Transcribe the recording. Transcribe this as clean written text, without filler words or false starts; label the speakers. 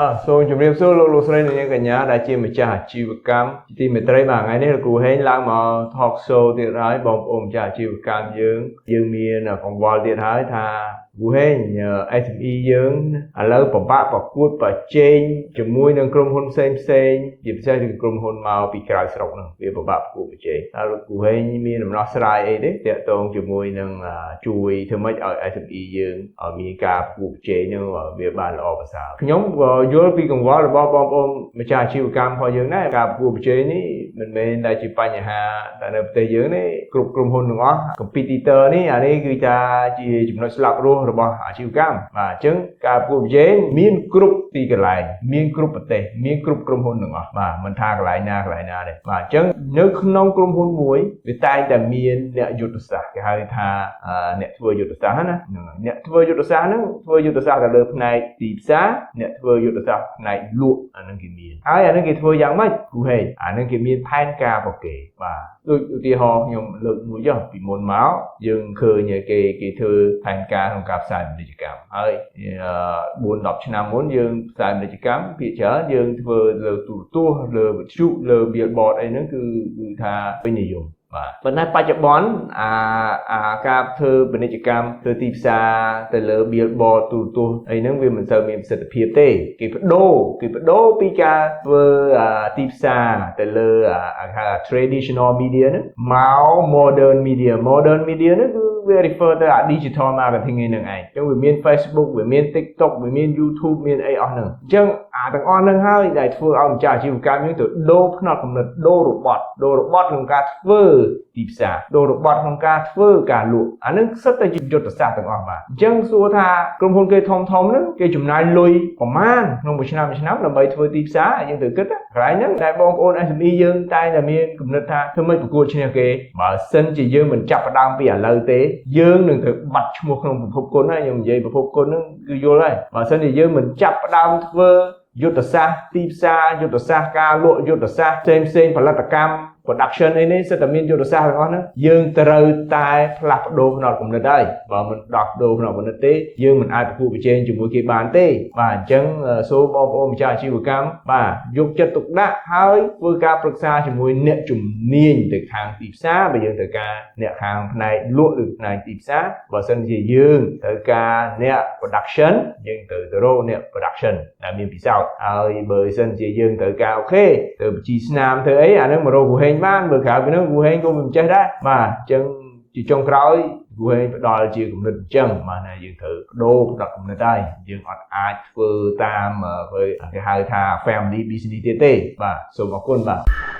Speaker 1: អ่ะសូមជម្រាបសួរលោកលោកស្រីនិងនាងកញ្ញាដែលជាម្ចាស់អាជីវកម្មជាទីមេត្រីបាទថ្ងៃនេះលោកគ្រូហេងឡើងមក talk show ទៀតហើយបងប្អូនម្ចាស់អាជីវកម្មយើងយើងមានកង្វល់ទៀតហើយថាគ្រូហេង SME យើងឥឡូវពិបាកប្រកួតប្រជែងជាមួយនឹងក្រុមហ៊ុនផ្សេងផ្សេងជាពិសេសគឺក្រុមហ៊ុនមកពីក្រៅស្រុកហ្នឹងវាពិបាកប្រកួតប្រជែងហើយលោកគ្រូហេងមានដំណោះស្រាយអីទេតាក់ទងជាមួយនឹងជួយធ្វើម៉េចឲ្យ SME យើងឲ្យមានការប្រកួតប្រជែងហ្នឹងវាបានល្អប្រសើរខ្ញុំក៏យល់ពីកង្វល់របស់បងប្អូនម្ចាស់អាជីវកម្មរបស់យើងដែរការប្រកួតប្រជែងនេះមិនមែនតែជាបញ្ហាតែនៅប្រទេសយើងទេគ្រប់ក្រុមហ៊ុនទាំងអស់ competitor នេះអានេះគឺថាជាចំណុចស្លាប់រស់របស់អាជីវកម្មបាទអញ្ចឹងការប្រកួតប្រជែងមានគ្រប់ទីកន្លែងមានគ្រប់ប្រទេសមានគ្រប់ក្រុមហ៊ុនទាំងអស់បាទមិនថាកន្លែងណាកន្លែងណាទេបាទអញ្ចឹងនៅក្នុងក្រុមហ៊ុនមួយវាតែងតែមានអ្នកយុទ្ធសាស្ត្រគេហៅថាអ្នកធ្វើយុទ្ធសាស្ត្រណាហ្នឹងហើយអ្នកធ្វើយុទ្ធសាស្ត្រហ្នឹងធ្វើយុទ្ធសាស្ត្រទៅលើផ្នែកទីផ្សារអ្នកធ្វើយុទ្ធសាស្ត្រផ្នែកលក់អាហ្នឹងគេមានហើយអាហ្នឹងគេធ្វើយ៉ាងម៉េចគូហេអាហ្នឹងគេមានផែនការរបស់គេបាទដូចឧទាហរណ៍ខ្ញុំលើកមួយចុះពីមុនមកយើងឃើញគេគេធ្វើផែនការក្នុងការផ្សាយពាណិជ្ជកម្មហើយ4 10ឆ្នាំមុនយើងផ្សាយពាណិជ្ជកម្មភាគច្រើនយើងធ្វើលើទូរទស្សន៍លើវិទ្យុលើ billboard អីហ្នឹងគឺគឺថាពេញនិយមបាទប៉ុន្តែបច្ចុប្បន្នអាអាការធ្វើពាណិជ្ជកម្មធ្វើទីផ្សារទៅលើ billboard ទូរទស្សន៍អីហ្នឹងវាមិនសូវមានប្រសិទ្ធភាពទេគេបដូរគេបដូរពីការធ្វើទីផ្សារទៅលើអាហៅ traditional media ហ្នឹងមក modern media. Modern media ហ្នឹងគឺវា refer ទៅអា digital marketing ឯហ្នឹងឯងអញ្ចឹងវាមាន Facebook វាមាន TikTok វាមាន YouTube មានអីអស់ហ្នឹងអញ្ចឹងអាទាំងអស់ហ្នឹងហើយដែលធ្វើឲ្យម្ចាស់អាជីវកម្មយើងទៅដូរផ្នត់គំនិតដូររបត់ដូររបត់ក្នុងការធ្វើទីផ្សារដូររបត់ក្នុងការធ្វើការលក់អាហ្នឹងសុទ្ធតែជាយុទ្ធសាស្ត្រទាំងអស់បាទអញ្ចឹងសួរថាក្រុមហ៊ុនគេធំធំហ្នឹងគេចំណាយលុយប្រមាណក្នុងមួយឆ្នាំមួយឆ្នាំដើម្បីធ្វើទីផ្សារយើងត្រូវគិតកន្លែងហ្នឹងដែលបងប្អូន SME យើងតែងតែមានគំនិតថាធ្វើម៉េចប្រកួតឈ្នះគេបើសិនជាយើងមិនចាប់ផ្ដើមពីឥឡូវទេយើងនឹងត្រូវបាត់ឈ្មោះក្នុងពិភពគុណហើយខ្ញុំនិយាយពិភពគុណហ្នឹងគឺយល់ហើយបើសិនជាយើងមិនចាប់ផ្ដើមធ្វើយុទ្ធសាស្ត្រទីផ្សារយុទ្ធសាស្ត្រការលក់យុទ្ធសាស្ត្រផ្សេងផ្សេងផលិតកម្ម production អីនេះសុទ្ធតែមានយុទ្ធសាស្ត្រទាំងអស់ហ្នឹងយើងត្រូវតែផ្លាស់ប្ដូរផ្នត់គំនិតហើយបើមិនដោះដូរផ្នត់គំនិតទេយើងមិនអាចប្រកួតប្រជែងជាមួយគេបានទេបាទអញ្ចឹងសូមបងប្អូនម្ចាស់អាជីវកម្មបាទយកចិត្តទុកដាក់ហើយធ្វើការប្រឹក្សាជាមួយអ្នកជំនាញទៅខាងទីផ្សារបើយើងត្រូវការអ្នកខាងផ្នែកលក់ឬផ្នែកទីផ្សារបើសិនជាយើងត្រូវការអ្នក production យើងត្រូវទៅរកអ្នក production ដែលមានពិសោធន៍ហើយបើសិនជាយើងត្រូវការ OK ទៅបញ្ជីស្នាមធ្វើអីអាហ្នឹងមករកគ្រូហេងបានបើក្រៅពីហ្នឹងគ្រូហេងក៏មិនចេះដែរបាទអញ្ចឹងជាចុងក្រោយគ្រូហេងផ្ដល់ជាគំនិតអញ្ចឹងបាទណាយើងត្រូវបដូរផ្ដល់គំនិតហើយយើងអត់អាចធ្វើតាមគេហៅថា family business ទៀតទេបាទសូមអរគុណបាទ។